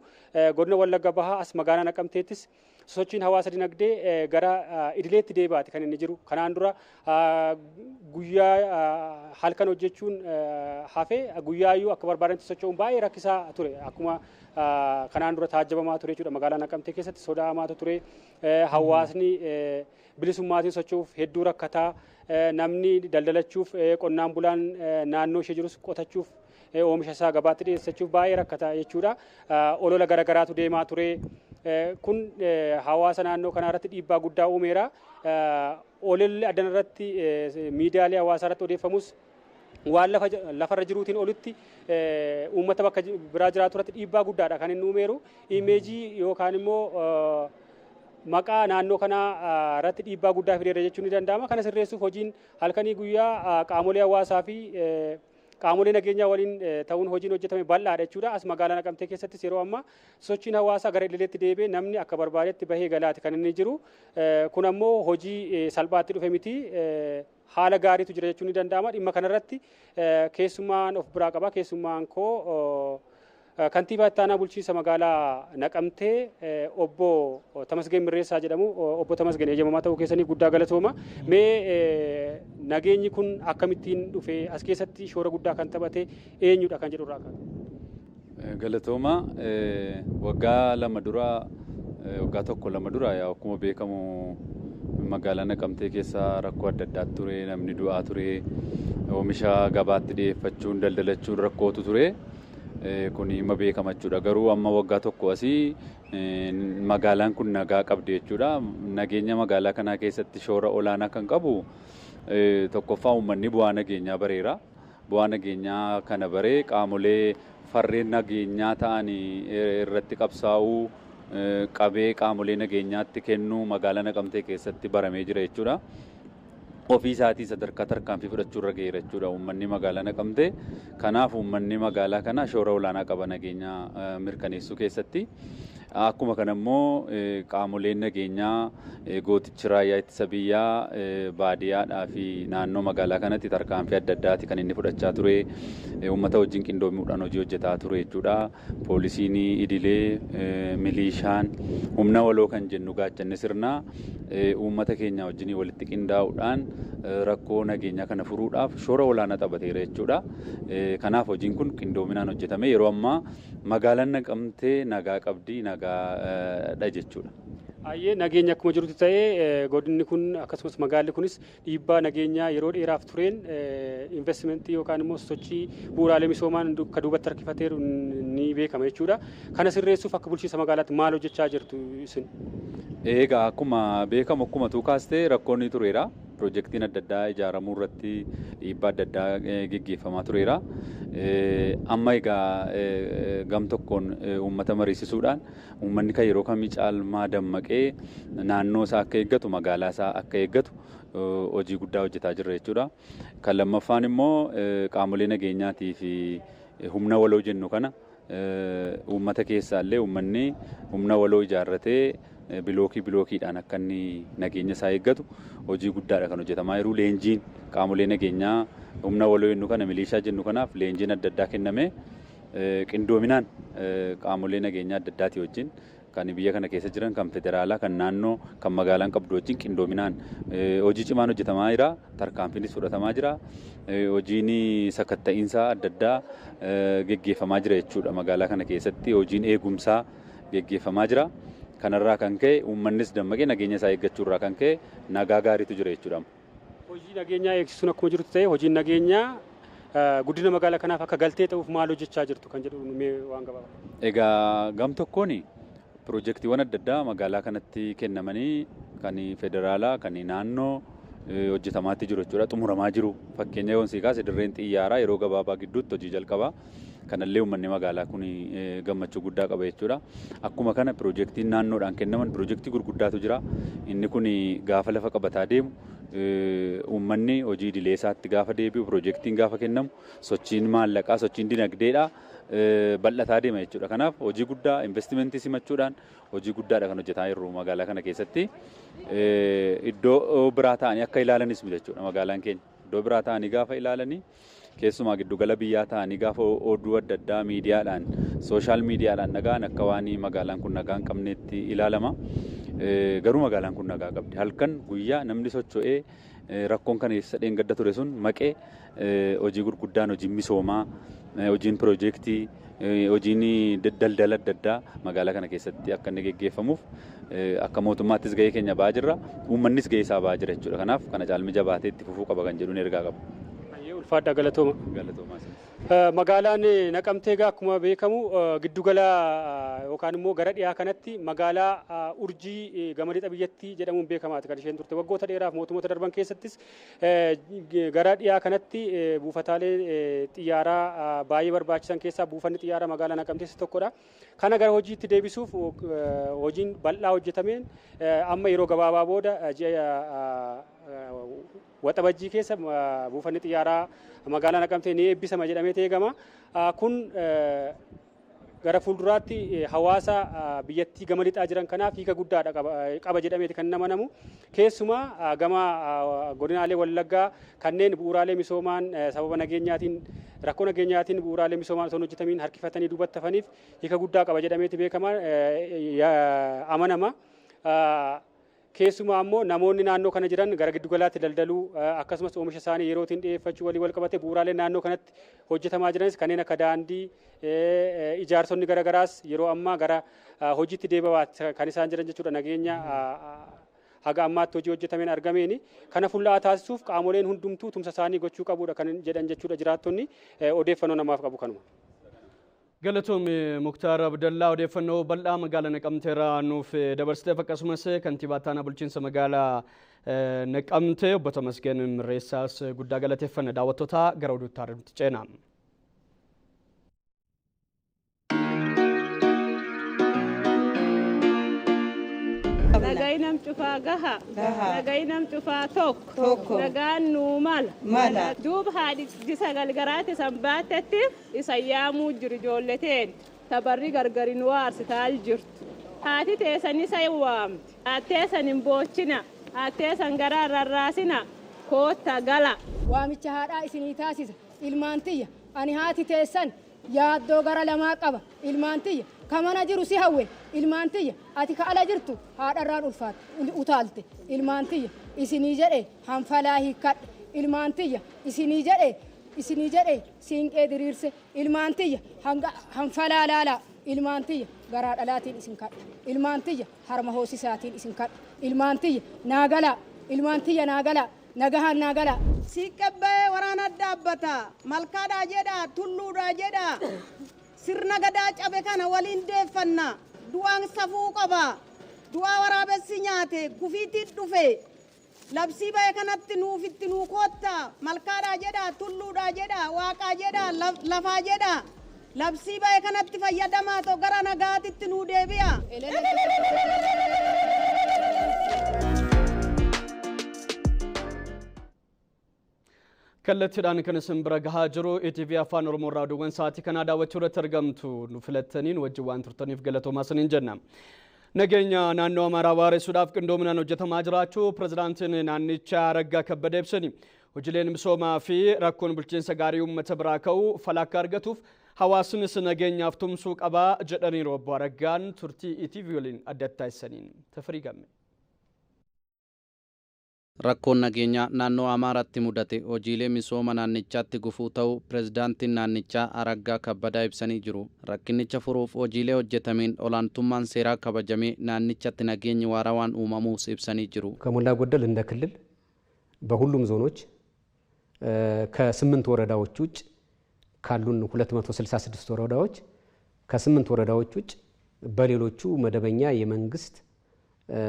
Godina Wallagga Bahaa as magaalaa Naqamteettis sosochiin hawaasa dinagdee gara idileetti deebi'aati kan inni jiru. Kanaan dura guyyaa halkan hojjechuun hafe guyyaayyuu akka barbaadanitti socho'uun baay'ee rakkisaa ture. Akkuma kanaan dura taajjabamaa ture jechuudha. Magaalaa Naqamtee keessatti sodaa hamaatu ture. Hawaasni bilisummaatiin socho'uuf hedduu rakkataa. Namni daldalachuuf, qonnaan bulaan naannoo ishee jirus qotachuuf, oomisha isaa gabaatti dhiyeessachuuf baay'ee rakkataa jechuudha. Olola garaagaraatu deemaa ture. Kun hawaasa naannoo kanaa irratti dhiibbaa guddaa uumeera. Ololli addana irratti miidiyaalee hawaasaa irratti odeeffamus waan lafarra jiruutiin olitti uummata bakka biraa jiraatu irratti dhiibbaa guddaadha kan inni uumeeru. Imeejii yookaan immoo maqaa naannoo kanaa irratti dhiibbaa guddaa fideera jechuun ni danda'ama. Kana sirreessuuf hojiin halkanii guyyaa qaamolee hawaasaa fi qaamolee nageenyaa waliin ta'uun hojiin hojjetame bal'aadha jechuudha. As magaalaa Naqamtee keessattis yeroo ammaa sochiin hawaasaa gara idileetti deebi'ee namni akka barbaadetti bahee galaati kan inni jiru. Kun ammoo hojii salphaatti dhufe miti. Haala gaariitu jira jechuun ni danda'ama. Dhimma kanarratti keessummaan of biraa qaba. Keessummaan koo Kantiibaa itti aanaa bulchiinsa magaalaa Naqamtee obbo Tamasgeen Mirreessaa jedhamu. Obbo Tamasgeen, eeyyamamaa ta'uu keessanii guddaa galatooma. Mee nageenyi kun akkamittiin dhufe, as keessatti shoora guddaa kan taphate eenyudha kan jedhu irraa ka'a. Galatooma. Waggaa 2 dura, waggaa 1 2 dura, yaa akkuma beekamu magaalaa Naqamtee keessa rakkoo adda addaatu ture, namni du'aa ture, oomisha gabaatti dhiyeeffachuun daldalachuun rakkootu ture. Kun hima beekama jechuudha. Garuu amma waggaa 1 asii magaalaan kun nagaa qabdi jechuudha. Nageenya magaalaa kanaa keessatti shoora olaanaa kan qabu tokkoffaa uummanni bu'aa nageenyaa bareera. Bu'aa nageenyaa kana baree qaamolee farreen nageenyaa ta'an irratti qabsaa'uu, qabee qaamolee nageenyaatti kennuu magaalaa Naqamtee keessatti baramee jira jechuudha. Ofii isaatii sadarkaa tarkaanfii fudhachuu irra ga'eera jechuudha uummanni magaalaa Naqamtee. Kanaaf uummanni magaalaa kanaa shoora olaanaa qaba nageenya mirkaneessuu keessatti. Akkuma kana immoo qaamoleen nageenyaa, gootichi raayyaa ittisa biyyaa baadiyyaadhaa fi naannoo magaalaa kanatti tarkaanfii adda addaati kan inni fudhachaa ture. Uummata wajjin qindoomuudhaan hojii hojjetaa ture jechuudha. Poolisiin idilee, miliishaan, humna waloo kan jennu gaachanni sirnaa uummata keenya wajjin walitti qindaa'uudhaan rakkoo nageenyaa kana furuudhaaf shoora olaanaa taphateera jechuudha. Kanaaf hojiin kun qindoominaan hojjetame, yeroo ammaa magaalaan Naqamtee nagaa qabdi, nagaadha jechuudha. Baay'ee nageenya akkuma jirutti ta'ee, godinni kun akkasumas magaalli kunis dhiibbaa nageenyaa yeroo dheeraaf tureen investimentii yookaan immoo sochii bu'uuraalee misoomaan akka duubatti harkifateeru ni beekama jechuudha. Kana sirreessuuf akka bulchiinsa magaalaatti maal hojjechaa jirtu isin? Egaa akkuma beekamu, akkuma tuukaastee, rakkoon ni tureera. Piroojeektiin adda addaa ijaaramuu irratti dhiibbaa adda addaa geggeeffamaa tureera. Amma egaa gam tokkoon uummata mariisisuudhaan uummanni kan yeroo kamii caalmaa dammaqee naannoo isaa akka eeggatu, magaalaa isaa akka eeggatu hojii guddaa hojjetaa jirra jechuudha. Kan lammaffaan immoo qaamolee nageenyaatii fi humna waloo jennu kana uummata keessaallee uummanni humna waloo ijaarratee bilookii bilookiidhaan akka inni nageenya isaa eeggatu hojii guddaadha kan hojjetamaa jiru. Leenjiin qaamolee nageenyaa humna waloo jennu kana, miliishaa jennu kanaaf leenjiin adda addaa kennamee, qindoominaan qaamolee nageenyaa adda addaatii wajjin, kan biyya kana keessa jiran, kan federaalaa, kan naannoo, kan magaalaan qabdu wajjin qindoominaan hojii cimaan hojjetamaa jira. Tarkaanfiinis fudhatamaa jira. Hojiin sakatta'iinsaa adda addaa geggeeffamaa jira jechuudha. Magaalaa kana keessatti hojiin eegumsaa geggeeffamaa jira. Kanarraa kan ka'e uummannis dammaqee nageenya isaa eeggachuurraa kan ka'e nagaa gaariitu jira jechuudha. Hojii nageenyaa eegsisuun akkuma jirutti ta'e, hojiin nageenyaa guddina magaalaa kanaaf akka galtee ta'uuf maal hojjechaa jirtu kan jedhu mee waan gabaabaa. Egaa gam tokkoon piroojeektiiwwan adda addaa magaalaa kanatti kennamanii, kan federaalaa, kan naannoo hojjetamaatti jiru jechuudha. Xumuramaa jiru. Fakkeenya yoon sii kaase, dirreen xiyyaaraa yeroo gabaabaa gidduutti hojii jalqaba. Kanallee uummanni magaalaa kun gammachuu guddaa qaba jechuudha. Akkuma kana piroojeektiin naannoodhaan kennaman piroojeektii gurguddaatu jira. Inni kun gaafa lafa qabataa deemu, uummanni hojii idilee isaatti gaafa deebi'u, piroojeektiin gaafa kennamu, sochiin maallaqaa, sochiin dinagdeedhaa bal'ataa deema jechuudha. Kanaaf hojii guddaa investimentii simachuudhaan hojii guddaadha kan hojjetaa jirru magaalaa kana keessatti. Iddoo biraa ta'anii akka ilaalanis miti jechuudha magaalaan keenya. Iddoo biraa ta'anii gaafa ilaalanii, keessumaa giddugala biyyaa ta'anii gaafa oduu adda addaa miidiyaadhaan, social miidiyaadhaan dhagaan, akka waan magaalaan kun nagaa hin qabneetti ilaalama. Garuu magaalaan kun nagaa qabdi. Halkan guyyaa namni socho'ee rakkoon kan eessa dheengadda ture sun maqee, hojii gurguddaan, hojiin misoomaa, hojiin piroojeektii, hojiin daldala adda addaa magaalaa kana keessatti akka inni geggeeffamuuf akka mootummaattis gahee keenya ba'aa jirra. Uummannis gahee isaa ba'aa jira jechuudha. Kanaaf kana caalmi jabaatee itti fufuu qaba kan jedhuun ergaa qaba. Ulfaadhaa, galatooma. Galatoomaa. Magaalaan Naqamtee egaa akkuma beekamu giddugala yookaan immoo gara dhiyaa kanatti magaalaa urjii gama lixa biyyattii jedhamuun beekamaati kan isheen turte. Waggoota dheeraaf mootummoota darban keessattis gara dhiyaa kanatti buufataalee xiyyaaraa baay'ee barbaachisan keessaa buufanni xiyyaaraa magaalaa Naqamtee isa tokkodha. Kana gara hojiitti deebisuuf hojiin bal'aa hojjetameen amma yeroo gabaabaa booda ji'a Waxabajjii keessa buufanni xiyyaaraa magaalaa Naqamtee ni eebbisama jedhamee eegama. Kun Gara fuulduraatti hawaasa biyyattii gama lixaa jiran kanaaf hiika guddaadha qaba jedhameeti kan amanamu. Keessumaa gama godinaalee Wallaggaa kanneen bu'uuraalee misoomaan sababa nageenyaatiin rakkoo nageenyaatiin bu'uuraalee misoomaan osoo hin hojjetamiin harkifatanii duubatti hafaniif hiika guddaa qaba jedhameeti beekama amanama. Keessumaa ammoo namoonni naannoo kana jiran gara giddugalaatti daldaluu akkasumas oomisha isaanii yerootiin dhiyeeffachuu walii wal qabate bu'uuraalee naannoo kanatti hojjetamaa jiranis kanneen akka daandii ijaarsonni garagaraas yeroo ammaa gara hojiitti deebi'aa kan isaan jiran jechuudha. Nageenya haga ammaatti hojii hojjetameen argameeni kana fuulla'aa taasisuuf qaamoleen hundumtuu tumsa isaanii gochuu qabuudha kan jedhan jechuudha jiraattonni odeeffannoo namaaf qabu kanuma. Galatoomii Muktaar Abdallaa odeeffannoo bal'aa magaalaa Naqamteerraa nuuf dabarsiteef akkasumas kantiibaa ittaanaa bulchiinsa magaalaa Naqamtee obbo Tamasgeen Mirreessaas guddaa galateeffanna. Daawwattoota gara oduutti nutti ceena. Nagai nam cufaa gaha. Nagai nam cufaa tokko. Nagaan nuu mala. Mala. Duuba haadhi sagal garaate san baattetti isa yaamuu jiru ijoolleteen tabarri gargari nu waarsitaa jirtu. Haati teessan isa waamti. Haatteessan hin boochina. Haatteessan garaa rarraasina. Kootta gala. Waamicha haadhaa isinii taasisa. Ilmaan tiyya ani haati teessan yaaddoo gara lamaa qaba. Ilmaan tiyya ka mana jiru si hawwe. Ilmaan tiyya ati ka ala jirtu haadharraan ulfaatte utaalte. Ilmaan tiyya isinii jedhe hanfalaa hiikkadhe. Ilmaan tiyya isinii jedhe siinqee diriirse. Ilmaan tiyya hanfalaa laalaa. Ilmaan tiyya garaa dhalaatiin isin kadha. Ilmaan tiyya harma hoosisaatiin isin kadha. Ilmaan tiyya naa galaa. Ilmaan tiyya naa galaa. Nagahaan naa galaa. Siiqqabbee waraana dhaabbata. Malkaadhaa jedha, tulluudhaa jedha. Sirna gadaa cabe kana waliin deeffanna. Du'aan safuu qaba. Du'aa waraabessi nyaate kufiitiin dhufe. Labsii ba'e kanatti nuufitti nuu kootta. Malkaadhaa jedha, tulluudhaa jedha, waaqaa jedha, lafaa jedha. Labsii ba'e kanatti fayyadamaa ta'u gara nagaatitti nuu deebi'a. Kallattiidhaan kan isin bira gahaa jiru ETV Afaan Oromoo irraa oduuwwan sa'aatii kanaa daawwachuu irratti argamtu nu filattaniin wajjin waan turtaniif galatoomaa isiniin jenna. Nageenya naannoo Amaaraa waaressuudhaaf qindoominaan hojjetamaa jiraachuu pirezidaantiin naannichaa Araggaa Kabbadee ibsani. Hojiileen misoomaa fi rakkoon bulchiinsa gaarii uummata biraa ka'u fala akka argatuuf hawaasnis nageenyaaf tumsuu qabaa jedhaniiru obbo Araggaan turtii ETV waliin addatti taasisaniin. Tafarii Gammee. Rakkoon nageenyaa naannoo Amaaraatti mudate hojiilee misooma naannichaatti gufuu ta'uu pirezidaantiin naannichaa Araggaa Kabbadaa ibsanii jiru. Rakkinicha furuuf hojiilee hojjetameen olaantummaan seeraa kabajamee naannichatti nageenyi waarawaan uumamuus ibsanii jiru. ከሞላ ጎደል እንደ ክልል በሁሉም ዞኖች ከ8 ወረዳዎች ውጭ ካሉን 266 ወረዳዎች ከ8 ወረዳዎች ውጭ በሌሎቹ መደበኛ የመንግስት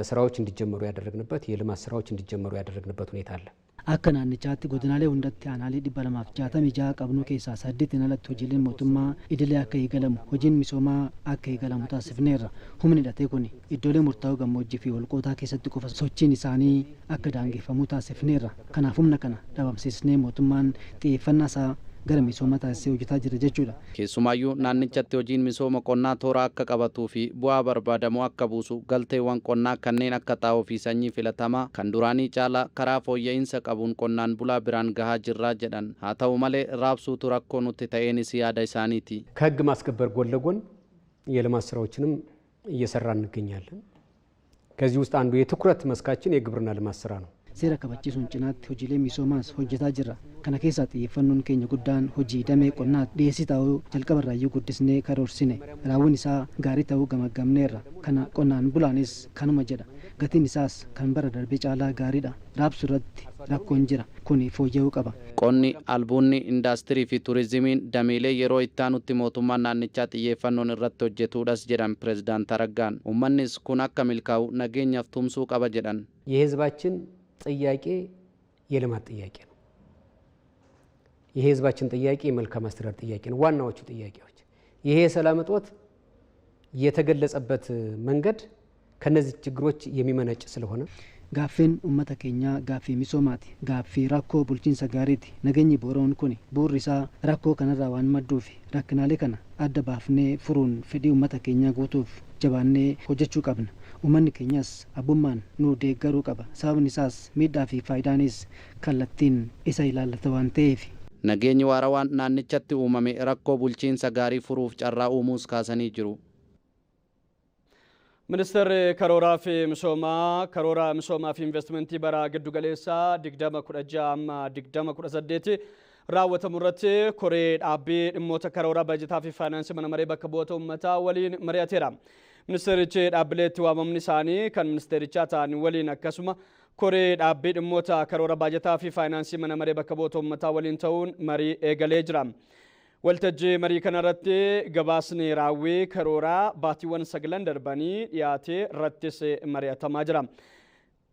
ስራዎች እንዲጀመሩ ያደረግንበት የልማት ስራዎች እንዲጀመሩ ያደረግንበት ሁኔታ አለ። Akka naannichaatti godinaalee hundatti aanaalee 266 qabnu keessaa 8 alatti hojiileen mootummaa idilee akka eegalamu hojiin misoomaa akka eegalamu taasifneerra. Humni hidhatee kun iddoolee murtaa'oo gammoojjii fi holqootaa keessatti qofa sochiin isaanii akka daangeffamu taasifneerra. Kanaaf humna kana dhabamsiisnee mootummaan xiyyeeffannaa isaa gara misooma taasisee hojjetaa jira jechuudha. Keessumaayyuu naannichatti hojiin misooma qonnaa toora akka qabatuu fi bu'aa barbaadamu akka buusu galteewwan qonnaa kanneen akka xaa'oo fi sanyii filatamaa kan duraanii caalaa karaa fooyya'insa qabuun qonnaan bulaa biraan gahaa jirraa jedhan. Haa ta'u malee raabsuutu rakkoo nutti ta'eenis yaada isaaniiti. ከህግ ማስከበር ጎን ለጎን የልማት ስራዎችንም እየሰራ እንገኛለን። ከዚህ ውስጥ አንዱ የትኩረት መስካችን የግብርና ልማት ስራ ነው። Seera kabachiisuun cinaatti hojiilee misoomaas hojjetaa jirra. Kana keessaa xiyyeeffannoon keenya guddaan hojii damee qonnaa dhiyeessii ta'uu jalqabarraayyuu guddisnee karoorsine. Raawwiin isaa gaarii ta'uu gamaggamneerra. Kana qonnaan bulaanis kanuma jedha. Gatiin isaas kan bara darbee caalaa gaariidha. Raabsuu irratti rakkoon jira. Kuni fooyya'uu qaba. Qonni, albuunni, indaastirii fi turizimiin dameelee yeroo itti aanutti mootummaan naannichaa xiyyeeffannoon irratti hojjetuudhas jedhan pirezidaant Araggaan. Uummannis kun akka milkaa'u nageenyaaf tumsuu qaba jedhan. የህዝባችን ጥያቄ የልማት ጥያቄ ነው። የህዝባችን ጥያቄ የመልካም አስተዳደር ጥያቄ ነው። ዋናዎቹ ጥያቄዎች ይሄ የሰላም እጦት የተገለጸበት መንገድ ከነዚህ ችግሮች የሚመነጭ ስለሆነ Gaaffiin uummata keenyaa gaaffii misoomaati. Gaaffii rakkoo bulchiinsa gaariiti. Nageenyi boora'uun kun bu'uurri isaa rakkoo kanarraa waan madduufi rakkinaalee kana adda baafnee furuun fedhii uummata keenyaa guutuuf jabaannee hojjechuu qabna. Uummanni keenyas abbummaan nu deeggaruu qaba. Sababni isaas miidhaa fi faayidaanis kallattiin isa ilaallata waan ta'eef. Nageenyi waarawaan naannichatti uumame rakkoo bulchiinsa gaarii furuuf carraa uumuus kaasanii jiru. Ministeerri karooraa fi misoomaa karoora misoomaa fi investimentii bara giddugaleessaa 2016 amma 2018 raawwatamu irratti koree dhaabbii dhimmoota karoora bajetaa fi faayinaansii mana maree bakka bu'oota uummataa waliin mari'ateera. Ministeerichi dhaabbilee itti waamamni isaanii kan ministeerichaa ta'an waliin akkasuma koree dhaabbii dhimmoota karoora bajetaa fi faayinaansii mana maree bakka bu'oota uummataa waliin ta'uun marii eegalee jira. Waltajjii marii kanarratti gabaasni raawwii karooraa baatiiwwan 9 darbanii dhiyaatee irrattis mari'atamaa jira.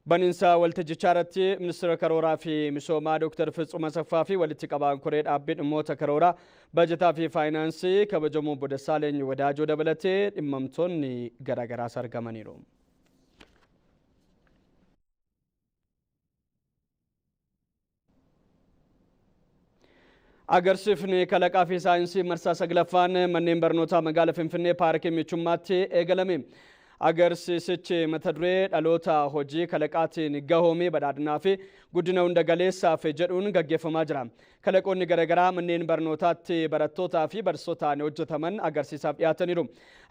Baniinsa waltajjichaa irratti ministeera karooraa fi misoomaa Dr. Fitsum Asaffaa fi walitti qabaan koree dhaabbii dhimmoota karooraa bajetaa fi faayinaansii kabajamoo obbo Dassaaleny Wadaajoo dabalatee dhimmamtoonni garaagaraas argamaniiru. Agarsiifni kalaqaa fi saayinsii marsaa 9ffaan manneen barnootaa magaalaa Finfinnee paarkii Michummaatti eegalame. Agarsiisichi mata duree dhaloota hojii kalaqaatiin gahoomee badhaadhinaa fi guddina hunda galeessaaf jedhuun gaggeeffamaa jira. Kalaqoonni garaagaraa manneen barnootaatti barattootaa fi barsiisotaan hojjetaman agarsiisaaf dhiyaataniiru.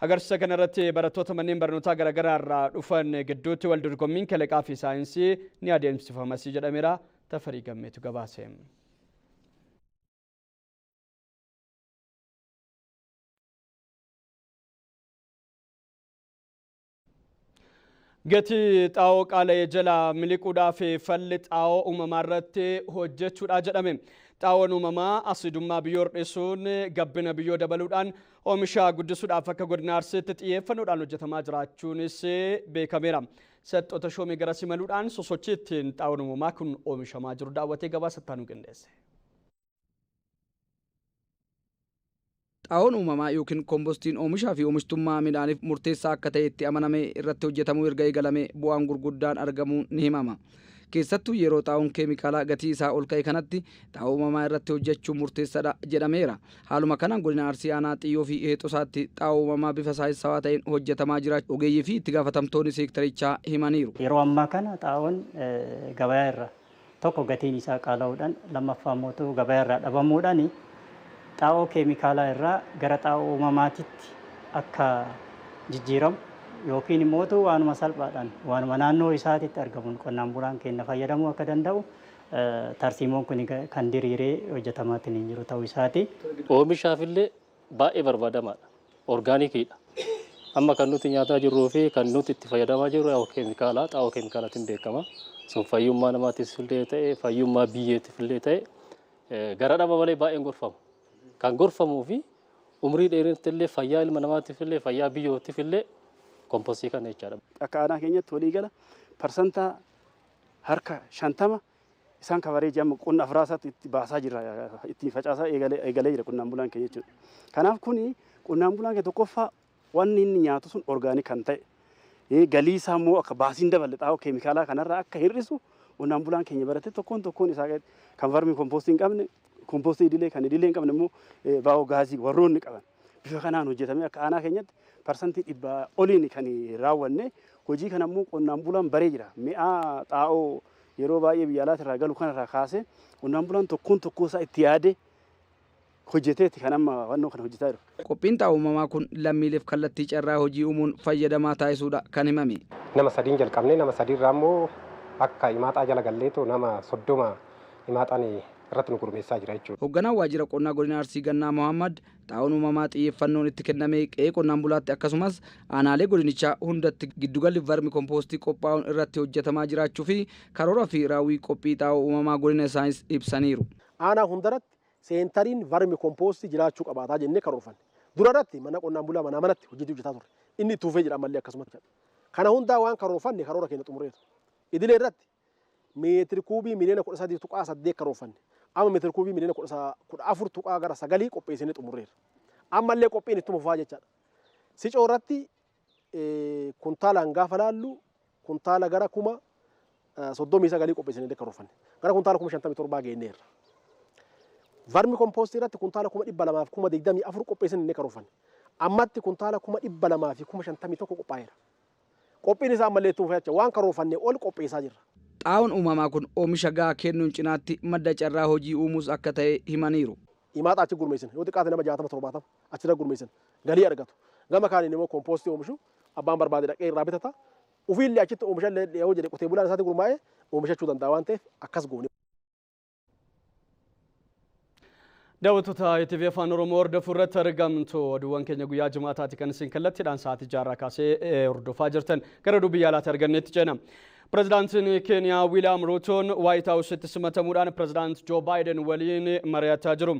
Agarsiisa kanarratti barattoota manneen barnootaa garaagaraa irraa dhufan gidduutti wal dorgommiin kalaqaa fi saayinsii ni adeemsifamas jedhameera. Tafarii Gammeetu gabaase. Gatii xaa'oo qaala'ee jala miliquudhaaf falli xaa'oo uumamaa irratti hojjechuudha jedhame. Xaa'oon uumamaa asidummaa biyyoo hir'isuun gabbina biyyoo dabaluudhaan oomisha guddisuudhaaf akka godina Arsiitti xiyyeeffannoodhaan hojjetamaa jiraachuunis beekameera. Saxxoota shoomii gara simaluudhaan sosochii ittiin xaa'oon uumamaa kun oomishamaa jiru daawwatee gabaasa itti aanu qindeesse. Xaa'oon uumamaa yookiin koompostiin oomishaa fi oomishtummaa midhaaniif murteessaa akka ta'e itti amanamee irratti hojjetamuu erga eegalame bu'aan gurguddaan argamuun ni himama. Keessattuu yeroo xaa'oon keemikaalaa gatii isaa ol ka'e kanatti xaa'oo uumamaa irratti hojjechuun murteessaadha jedhameera. Haaluma kanaan godina Arsii aanaa Xiyyoo fi Heexosaatti xaa'oo uumamaa bifa saayinsawaa ta'een hojjetamaa jiraachuu ogeeyyii fi itti gaafatamtoonni seektarichaa himaniiru. Yeroo ammaa kana xaa'oon gabayaa irra tokko gatiin isaa qaala'uudhaan lammaffaa immoo gabayaa irraa dhabamuudhaan xaa'oo keemikaalaa irraa gara xaa'oo uumamaatitti akka jijjiiramu yookiin immoo waanuma salphaadhaan waanuma naannoo isaatitti argamuun qonnaan bulaan keenya fayyadamuu akka danda'u tarsiimoon kun kan diriiree hojjetamaatiin hin jiru ta'uu isaati. Oomishaaf illee baay'ee barbaadamaadha. Orgaanikiidha. Amma kan nuti nyaataa jirruu fi kan nuti itti fayyadamaa jirru keemikaalaa xaa'oo keemikaalaatiin beekama. Sun fayyummaa namaatiif illee ta'e fayyummaa biyyeetiif illee ta'e gara dhaba malee baay'een gorfamu. Kan gorfamuu fi umrii dheerinatti illee fayyaa ilma namaatiif illee fayyaa biyyootiif illee kompostii kana jechaadha. Akka aanaa keenyatti walii gala parsantaa harka 50 isaan kabareeji amma qonna afuraasaatti itti baasaa jira ittiin facaasaa eegalee jira qonnaan bulaan keenya jechuudha. Kanaaf kuni qonnaan bulaan keenya tokkoffaa wanni inni nyaatu sun orgaanik kan ta'e galii isaa immoo akka baasiin daballe xaa'oo keemikaalaa kanarraa akka hir'isu qonnaan bulaan keenya barate tokkoon tokkoon isaa kan varmii kompoostii hin qabne kompoostii idilee kan idilee hin qabne immoo baa'oo gaazii warroonni qaban bifa kanaan hojjetamee akka aanaa keenyatti parsantii 100 oliin kan raawwanne hojii kana immoo qonnaan bulaan baree jira. Mi'a xaa'oo yeroo baay'ee biyya alaatirraa galu kanarraa kaasee qonnaan bulaan tokkoon tokkoo isaa itti yaadee hojjeteeti kan amma wannoo kana hojjetaa jiru. Qophiin xaa'oo uumamaa kun lammiileef kallattii carraa hojii uumuun fayyadamaa taasisuudha kan himame. Nama 3 jalqabnee nama 3 irraa immoo akka himaaxaa jala galleetu nama 30 himaaxaan irratti nu gurmeessaa jira jechuudha. Hoogganaan waajjira qonnaa godina Arsii Gannaa Mohammad xaa'oon uumamaa xiyyeeffannoon itti kennamee qe'ee qonnaan bulaatti akkasumas aanaalee godinichaa hundatti giddugalli varmi kompoostii qophaa'uun irratti hojjetamaa jiraachuu fi karoora fi raawwii qophii xaa'oo uumamaa godina isaanis ibsaniiru. Aanaa hundarratti seentariin varmi kompoostii jiraachuu qabaataa jennee karoorfanne. Durarratti mana qonnaan bulaa manaa manatti hojii hojjetaa turre. Inni itti fufee jira ammallee akkasumatti. Kana hundaa waan karoorfanne karoora keenya xumureera. Idilee irratti meetiri kuubii miliyoona 13.8 karoorfanne. Amma meetiri kuubii miliyoona 14.9 qopheessinee xumureera. Ammallee qophiin ittuma fufaa jechaadha. Sicoo irratti kuntaalaan gaafa laallu kuntaala gara 39 qopheessinee karoorfanne. Gara kuntaala 57,000 geenyeerra. Vermicompostii irratti kuntaala 224,000 qopheessinee karoorfanne. Ammatti kuntaala 251,000 qophaa'eera. Qophiin isaa ammallee itti fufee waan karoorfanne ol qopheessaa jirra. Xaa'oon uumamaa kun oomisha gahaa kennuun cinaatti madda carraa hojii uumuus akka ta'e himaniiru. Himaaxa achi gurmeessin yoo xiqqaate nama 60 70 achirra gurmeessin galii argatu. Gama kaaniin immoo kompoostii oomishu abbaan barbaade dhaqee irraa bitata. Ofiillee achitti oomisha illee yoo jedhe qotee bulaan isaatti gurmaa'ee oomishachuu danda'a waan ta'eef akkas goone. Daawwattoota ETV Afaan Oromoo hordofuu irratti argamtu, oduuwwan keenya guyyaa Jimaataati kan isin kallattiidhaan sa'aatii 6rraa kaasee hordofaa jirtan. Gara oduu biyya alaatti arganneetti ceena. Pirezidaantiin Keeniyaa Wiiliyaam Ruutoon Waayit Haawusitti simatamuudhaan Pirezidaant Joo Baayiden waliin mari'achaa jiru.